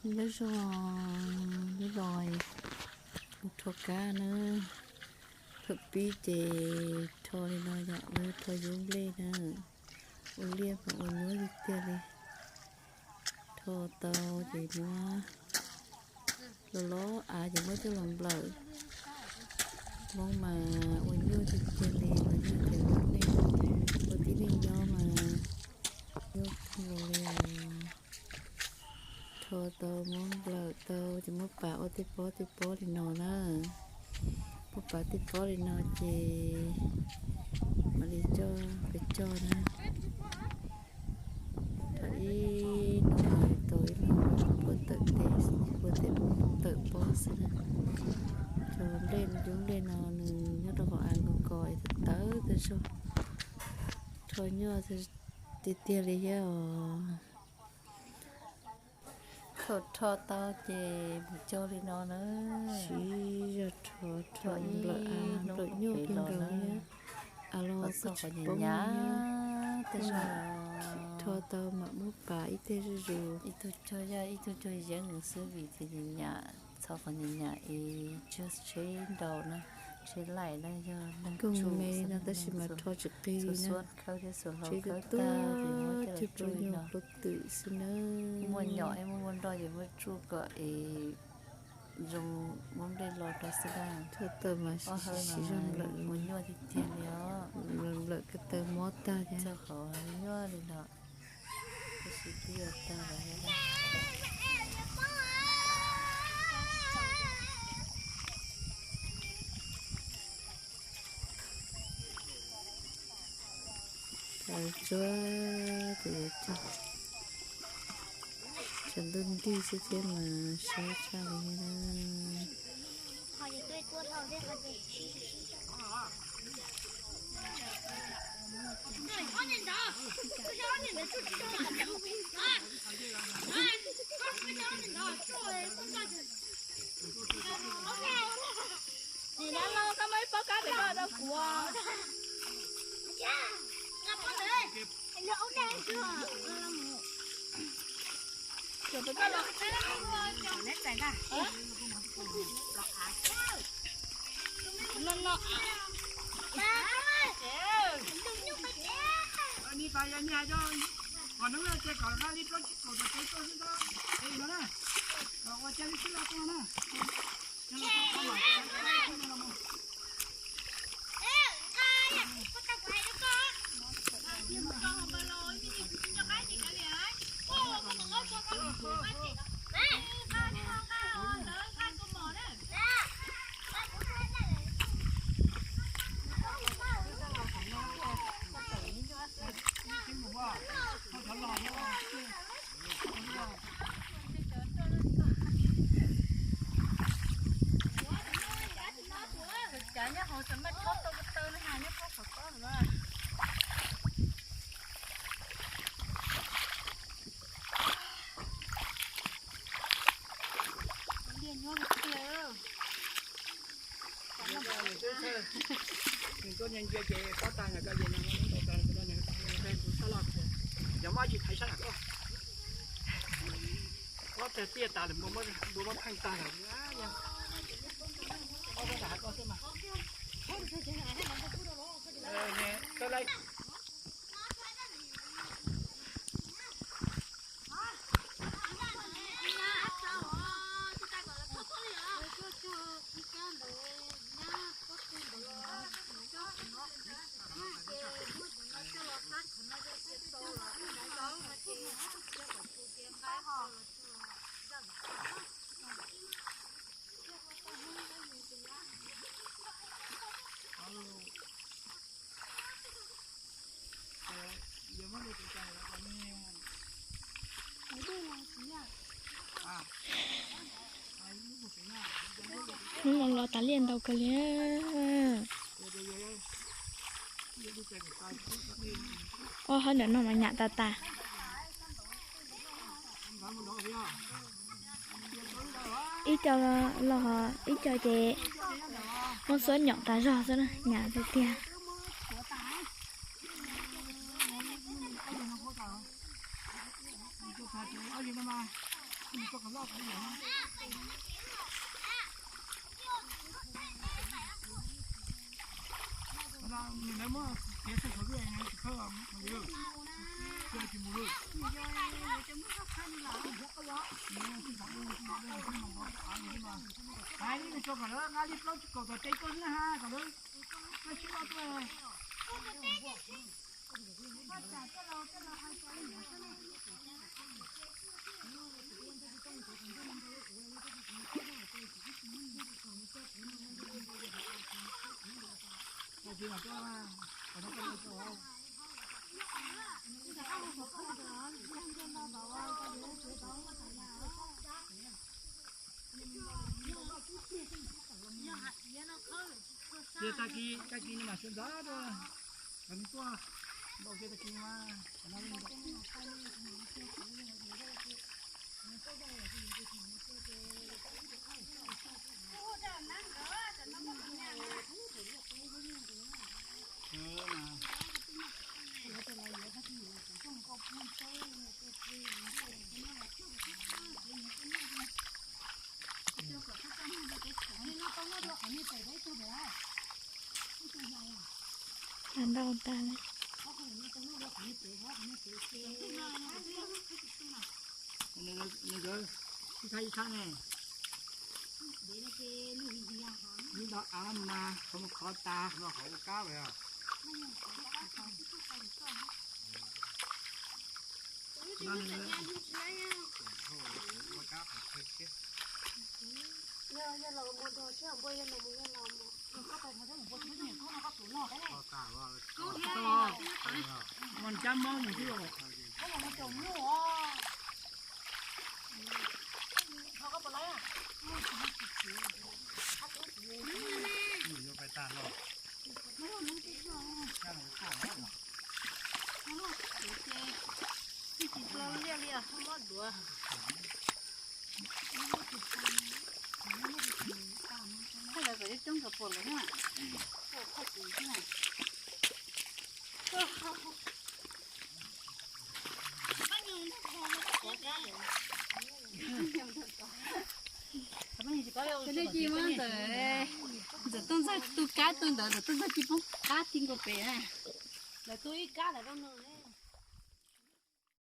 Nyob zoo, nyob zoo, mus rho kab na. Thaum pib ces rho li no yom, lawv rho yub nplej na, ua liaj mas ua nyuaj tiag tiag li. Rho tau ces muab los los av ces muab coj los nplawm. Hmoob mas ua nyuaj tiag tiag li, ua nyuaj tiag tiag li, ua tib neeg nyob mas nyuaj kawg nkaus li. Rho tau muab nplawm tau ces muab pav ua tej pob tej pob li no na. Muab pav tej pob li no ces mam li coj pes cog na. Thaum ib no tau ib no puag tawm tes, puag tawm pob xwb na. Cov nplej, yub nplej no nws nyob rau hauv av nkaus ko es tawv tawv tag zog, rho nyuaj tiag tiag li thiab os. Thaum rho tau ces mus cog li no na. Siv zog rho, rho nplawm av, nplawm nyuaj kawg nkaus thiab. Av los kuj tsis poob thiab. Rho tau mam muab pav ib teg zuj zus. Ib tug cog yog ib tug cog yeeb xwb vim tias nyam, txhob qhov nyam nyam es tseg tsheb nraus na, tsheb laim na yog neeg tsuj me no tab sis mas rho tsis qis na. Tsheb tuag tuag, cog plaub nyuag plaub twm xwb na. Muaj nyom es muaj muaj nroj ces muab tsuj kom es zoo muab nplej los rau xwb na. Rho tau mas siv zog nplawm, ua nyuaj tiag tiag li os. Nplawm nplawm ko taw mob tag thiab. Txog qhov nyuaj li no, tab sis twb yuav tag lawm. Tsuag ces yuav cog, tshav ntuj nrig xwb thiab mas sab tshaj li thiab na. Hnub no los tas liaj ntau kawg li. Ob hab ntawm no mas nyam tas tas. Ib co los, ib co ces muab xuab nyom tas zog xwb na, nyam tiag tiag. Nws lawv muab kev xwb thaum twg tsis khawb, tsis mus lawm. Hais li nws tso kom lawv nqa li plaub tsib kaum tom tes tuaj xwb na ha, kom lawv sib loj tuaj. Ces tag kis, tag kis nws mam sawv ntxov tuaj, kom nws tuaj ntaus kiag tag kis mas. Ntau tas li. Nws nkawd ib thaj ib thaj ne. Ib nto av mas qhov mus qhov tas los qhov ua kab lawm. Mus cab mob mus xwb os. Tsis tau liaj li os, mob duav. Thaij lawv kom coob coob kom pom lawv na. Ntawm, ntawm Tooj Ntxawg tu kab tu ntawd, ntawm Tooj Ntxawg tsis poob qab ti nkaus pem na. Lawv tu ib kab lawm rau nws.